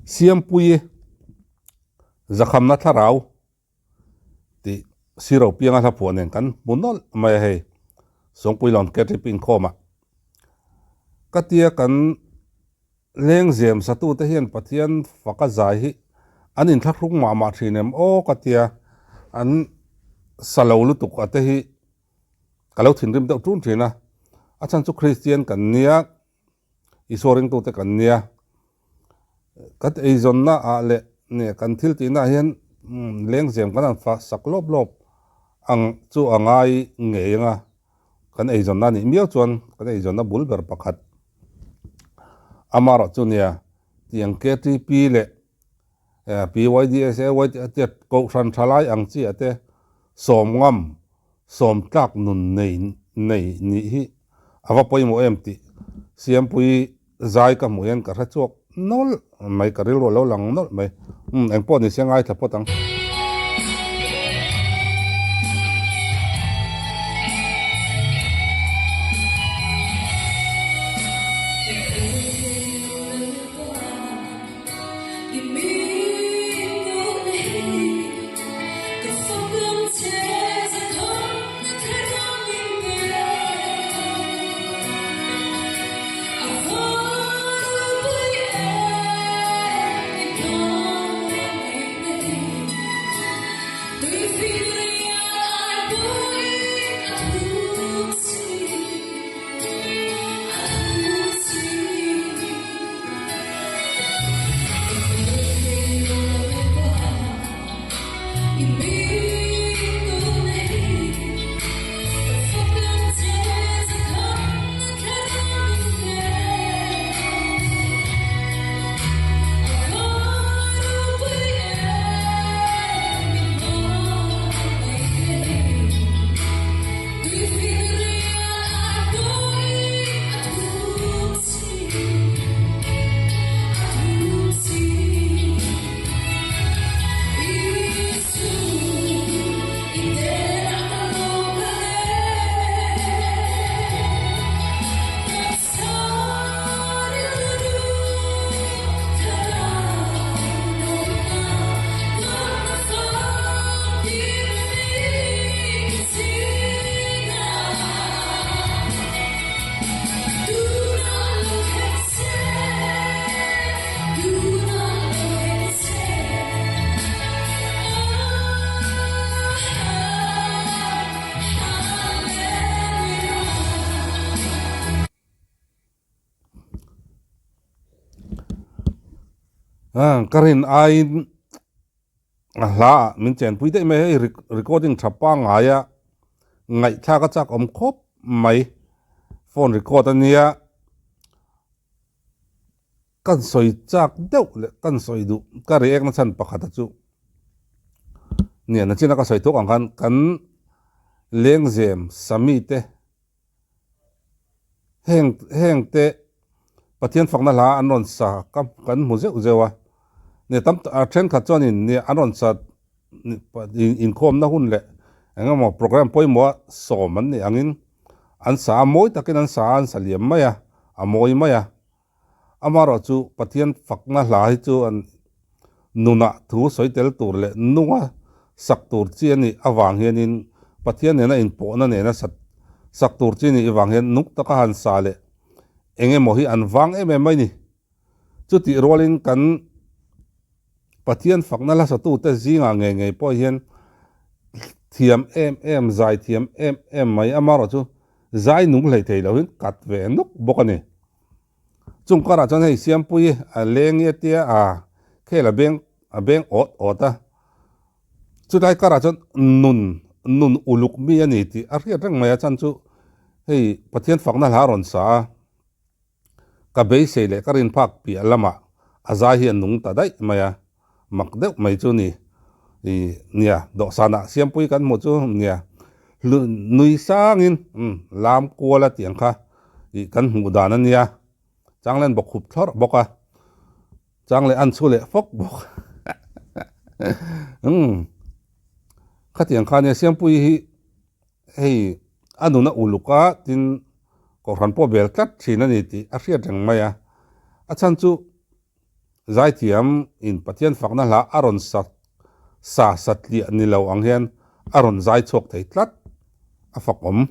Siampuii Zakhamna Thlarau tih Siro pianga hla phuah nen kan hmu nawlh mai a hei. Sawngpuilawn KTP inkhawmah ka tia kan lengzem satute hian Pathian faka zai hi an inthlahrung mah mah thin em aw ka tia an sa lo lutuk a te hi ka lo thinrim deuh tun thin a. A chhan chu Kristian kan nia. Isua ringtute kan nia. Kan eizawnna ah leh nia kan thil tihna ah hian lengzem kan han fah sak lawp lawp ang chu a ngai ngei ang a, kan eizawnna anih miau chuan kan eizawnna bul ber pakhat amarawh chu nia tiang KTP leh PYDSA YT kohhran thalai ang chi ah te sawm ngam sawm tlak nun nei nei nih hi a va pawimawh em tih Siampui zai ka hmuh hian ka hre chhuak nawlh mai, ka rilru a lo lang nawlh mai. Umm engpawh ni se ngaithla phawt ang. Ka rin aiin a hla ah min chenpui daih mai hei recording tha pangngai a ngaihthlak a chak awm khawp mai phone record a nia kan sawi chak deuh leh kan sawi duh ka react na chhan pakhat a chu nia nachina ka sawi tawk ang khan kan lengzem sami te heng heng te Pathian fakna hla an rawn sa ka kan hmu zeuh zeuh a nia tam a thenkhat chuanin nia an rawn sa inkhawmna hun leh eng emaw program pawimawh a sawm an nih angin an sa a mawi takin an sa a an sa liam mai a a mawi mai a amaherawh chu Pathian fakna hla hi chu an nunah thu sawi tel tur leh nunga sak tur chi a nih avang hianin Pathian nena inpawhna nena sat sak tur chi a nih avang hian nung taka han sa leh eng emaw hi an vang em em mai ni. Chutih rualin kan Pathian fakna hla satute zingah ngei ngei pawh hian thiam em em, zai thiam em em mai amaherawh chu zai nung hlei thei lohin kat ve nuk bawk a ni. Chung karah chuan hei Siampuii a leng i a tia a khel a beng a beng awt awt a, chulai karah chuan nun nun uluk mi a ni tih a hriat reng mai a chhan chu hei Pathian fakna hla a rawn sa a, ka beisei leh ka rin phak piah lamah a zai hi a nung ta daih mai a, mak deuh mai chu ni ih nia dawhsanah Siampuii kan hmuh chu nia nui sangin umm lam kual a tih ang kha ih kan hmuh dan a nia changlen bawk khup thlawrh bawk a chang leh an chhu leh fawk bawk umm khatiang kha nia Siampuii hi hei a nun a uluk a tin kohhran pawh bel tlat thin a ni tih a hriat reng mai a a chhan chu. Zaithiam in Pathian fakna hla a rawn sa sa satliah ni lo ang hian a rawn zai chhuak thei tlat a fakawm.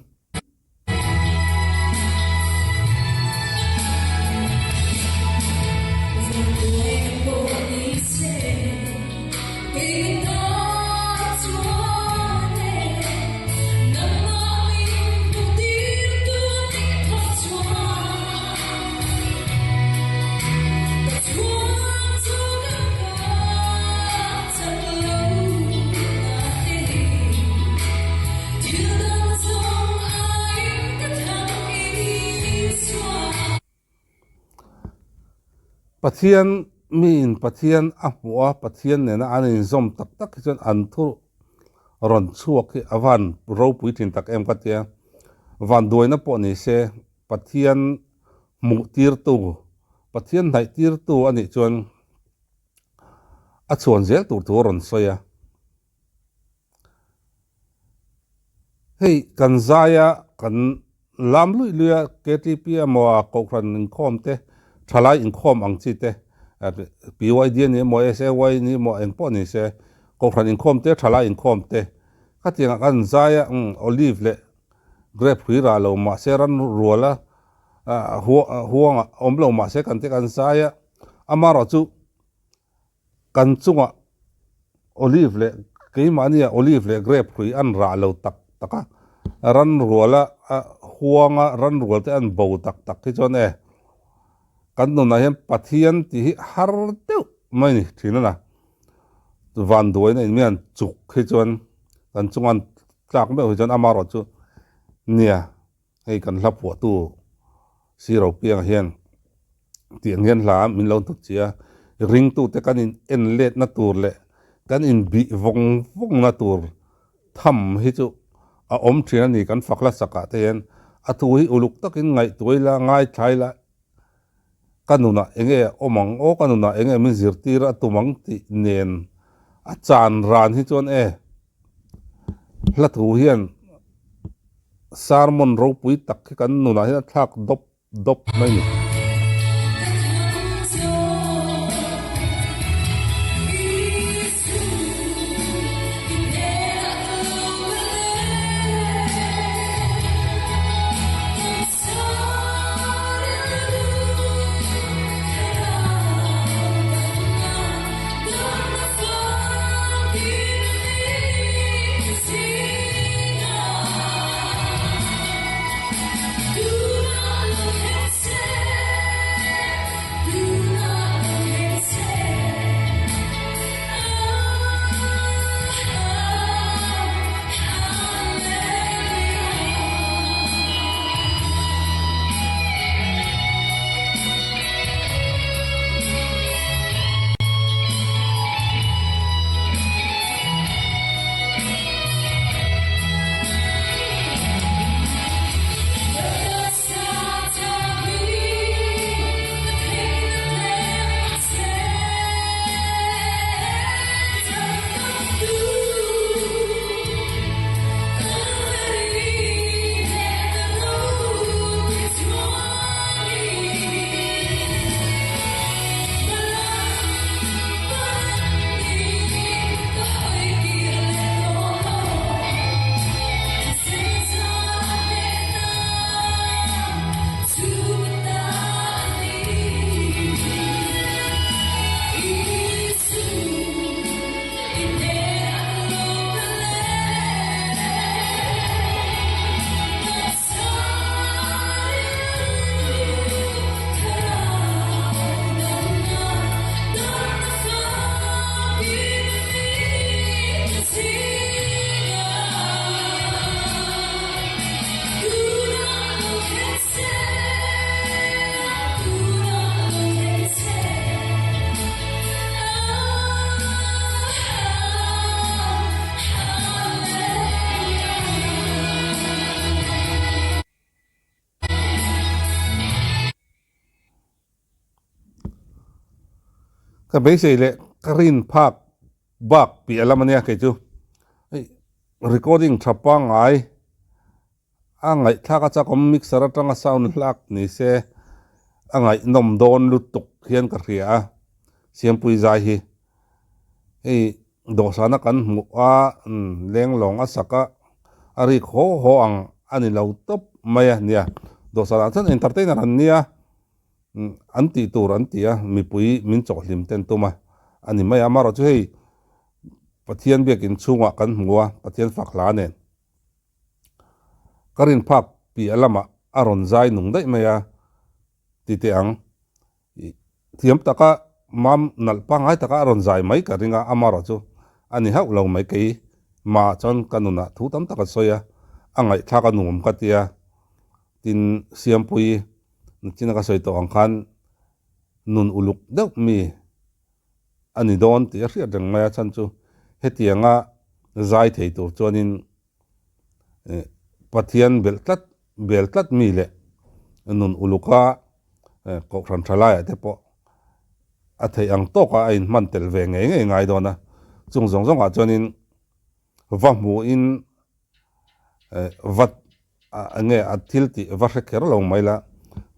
Pathian miin Pathian a hmuh a, Pathian nena an inzawm tak tak hi chuan an thu rawn chhuak hi a van ropui thin tak em ka tia. Vanduaina pawh ni se Pathian hmuh tirtu, Pathian hnaih tirtu a nih chuan a chhuan zel tur thu a rawn sawi a. Hei kan zaia kan lam luih luih a KTP emaw a Kohhran inkhawm te, thalai inkhawm ang chi te, PYD a ni emaw SAY a ni emaw eng pawh ni se Kohhran inkhawm te, thalai inkhawm te khatiangah kan zaia Olive leh Grape hrui rah lo mahse ran ruala huangah awm lo mahse kan te kan zai a, amaherawhchu kan chungah olive leh keimahnia olive leh grape hrui an rah lo tak tak a, ran ruala huanga ran rual te an bo tak tak hi chuan e kan nunah hian Pathian tih hi har deuh mai a ni thin a na. Vanduaina in mian chuk hi chuan kan chunga an tlak meuh hi chuan amaherawh chu nia hei kan hla phuahtu Siro Pianga hian tiang hian hla min lo hnut chi a, ringtute kan in en letna tur leh kan in bih vawng vawngna tur tham hi chu a awm thin a ni kan fak hla sakah te hian a thu hi uluk takin ngaihtuah ila ngaithla ila Ka nunah enge a awm ang aw, ka nunah enge min zirtir a tum ang tih nen a chan ran hi chuan e hla thu hian sermon ropui tak hi kan nunah hian a thlak dawp dawp mai a ni. Ka beisei leh ka rin phak bak piah lam ania kei chu hei recording tha pangngai A ngaihthlak a chakawm mixer atanga sound hlak ni se a ngaihnawm dawn lutuk hian ka hria a. Siampui zai hi hei dawhsana kan hmuh a lenglawng a sak a a rik haw haw ang a ni lo tawp mai a nia. Dawhsanah chuan entertainer an nia an tih tur an ti a mipui min chawhhlim ten tum a a ni mai a amaherawhchu hei Pathian biakin chhungah kan hmu a Pathian fak hla nen. Ka rin phak piah lamah a rawn zai nung daih mai a ti teh ang. Thiam taka mam nalh pangngai taka a rawn zai mai ka ring a, amaherawh chu a ni hauh lo mai. Kei mah chuan ka nunah thu tam tak a sawi a, a ngaihthlak a nuam ka ti a. Tin, Siampuii nachina ka sawi tawh ang khan nun uluk deuh mi a ni dawn tih a hriat reng mai a, chhan chu hetianga zai thei tur chuanin Pathian belh tlat bel tlat mi leh nun uluka kohhran tha laiah te pawh a theih ang tawkah a inhman tel ve ngei ngei ngai dawn a, chung zawng zawngah chuanin va hmuhin va enge a thil tih va hre kher lo mai la,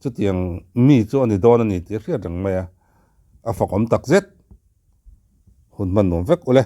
chutiang mi chu a ni dawn a ni tih a hriat reng mai a, a fakawm tak zet hun hman nuam vek ule.